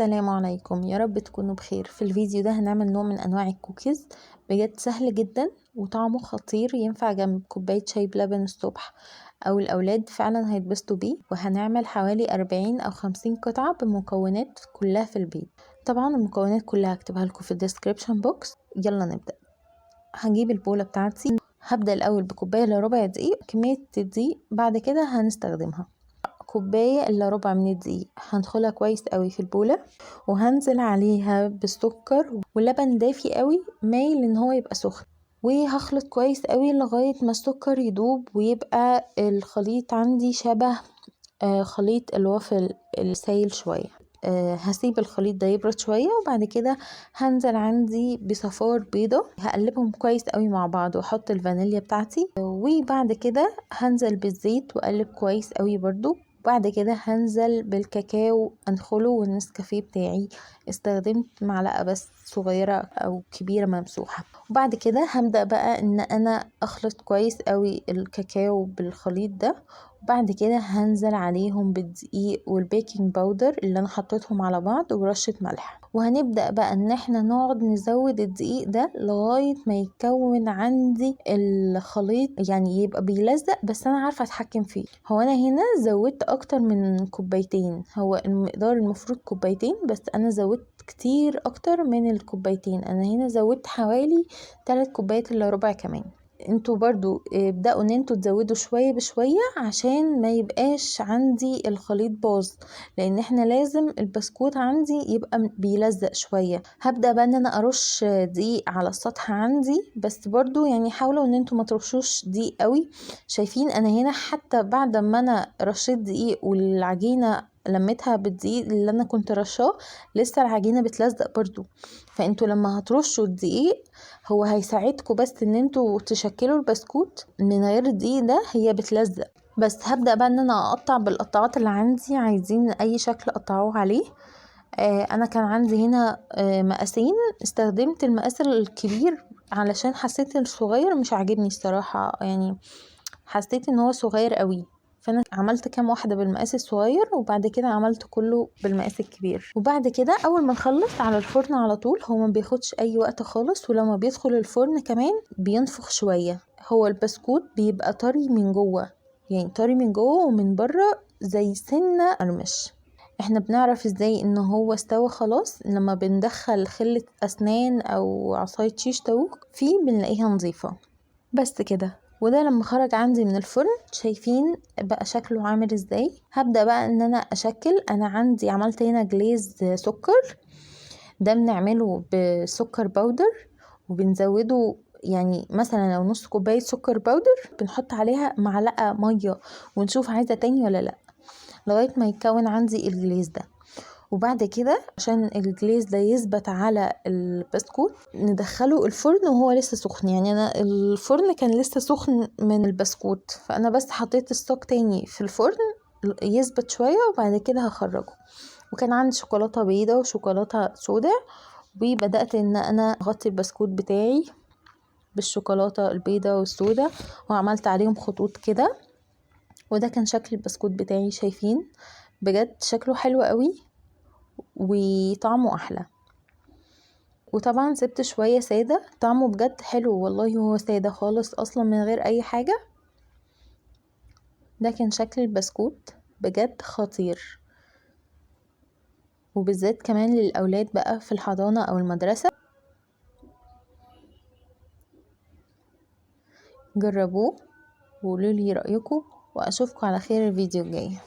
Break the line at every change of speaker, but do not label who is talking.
السلام عليكم، يا رب تكونوا بخير. في الفيديو ده هنعمل نوع من انواع الكوكيز بجد سهل جدا وطعمه خطير، ينفع جنب كوباية شاي بلبن الصبح او الاولاد فعلا هيتبسطوا بيه. وهنعمل حوالي 40 او 50 قطعة بمكونات كلها في البيت. طبعا المكونات كلها هكتبها لكم في ال description box. يلا نبدأ. هجيب البولة بتاعتي، هبدأ الاول بكوباية الا ربع دقيق، كمية الدقيق بعد كده هنستخدمها كوباية الا ربع من الدقيق، هندخلها كويس قوي في البولة، وهنزل عليها بالسكر ولبن دافي قوي مايل ان هو يبقى سخن، وهخلط كويس قوي لغاية ما السكر يدوب ويبقى الخليط عندي شبه خليط الوافل السايل شوية. هسيب الخليط ده يبرد شوية، وبعد كده هنزل عندي بصفار بيضة، هقلبهم كويس قوي مع بعض واحط الفانيليا بتاعتي، وبعد كده هنزل بالزيت واقلب كويس قوي برضو. بعد كده هنزل بالكاكاو انخله والنسكافيه بتاعي، استخدمت معلقة بس صغيرة او كبيرة ممسوحة. وبعد كده هبدأ بقى ان انا اخلط كويس قوي الكاكاو بالخليط ده، وبعد كده هنزل عليهم بالدقيق وال baking powder اللي انا حطيتهم على بعض ورشة ملح، وهنبدأ بقى ان احنا نقعد نزود الدقيق ده لغاية ما يتكون عندي الخليط، يعني يبقى بيلزق بس انا عارفة اتحكم فيه. هو انا هنا زودت اكتر من كوبايتين، هو المقدار المفروض كوبايتين بس انا زودت كتير اكتر من الكوبايتين، انا هنا زودت حوالي 3 كوبايات الا ربع كمان. انتوا برضو ابدأوا ان انتوا تزودوا شوية بشوية عشان ما يبقاش عندي الخليط باظ، لان احنا لازم البسكوت عندي يبقى بيلزق شوية. هبدأ بقى ان انا ارش دقيق على السطح عندي، بس برضو حاولوا ان انتوا ما ترشوش دقيق قوي. شايفين انا هنا حتى بعد ما انا رشيت دقيق والعجينة لميتها بالدقيق اللي انا كنت رشاه لسه العجينة بتلزق برضو، فانتوا لما هترشوا الدقيق هو هيساعدكم بس ان انتوا تشكلوا البسكوت، من غير الدقيق ده هي بتلزق. بس هبدأ بقى ان انا اقطع بالقطاعات اللي عندي، عايزين اي شكل قطعوه عليه. انا كان عندي هنا مقاسين، استخدمت المقاس الكبير علشان حسيت الصغير مش عاجبني الصراحة، حسيت ان هو صغير قوي، فانا عملت كام واحدة بالمقاس الصغير وبعد كده عملت كله بالمقاس الكبير. وبعد كده اول ما نخلص على الفرن على طول، هو ما بياخدش اي وقت خالص، ولما بيدخل الفرن كمان بينفخ شوية. هو البسكوت بيبقى طري من جوه، يعني طري من جوه ومن بره زي سنة قرمش. احنا بنعرف ازاي ان هو استوى خلاص لما بندخل خلة اسنان او عصاية شيش طاووق فيه بنلاقيها نظيفة. بس كده. وده لما خرج عندي من الفرن شايفين بقى شكله عامل ازاي. هبدأ بقى ان انا اشكل. انا عندي عملت هنا glaze سكر، ده بنعمله بسكر powder وبنزوده، مثلا لو نص كوباية سكر powder بنحط عليها معلقة مية ونشوف عايزة تاني ولا لا، لغاية ما يتكون عندي ال glaze ده. وبعد كده عشان ال glaze ده يثبت على البسكوت ندخله الفرن وهو لسه سخن، انا الفرن كان لسه سخن من البسكوت، فانا بس حطيت الصاج تاني في الفرن يثبت شوية وبعد كده هخرجه. وكان عندي شوكولاتة بيضة وشوكولاتة سودا، وبدأت ان انا اغطي البسكوت بتاعي بالشوكولاتة البيضة والسودا، وعملت عليهم خطوط كده، وده كان شكل البسكوت بتاعي. شايفين بجد شكله حلو قوي وطعمه احلى. وطبعا سبت شوية سادة، طعمه بجد حلو والله، هو سادة خالص اصلا من غير اي حاجة. ده كان شكل البسكوت بجد خطير، وبالذات كمان للاولاد بقى في الحضانة او المدرسة. جربوه وقولوا لي رأيكم، واشوفكم على خير الفيديو الجاي.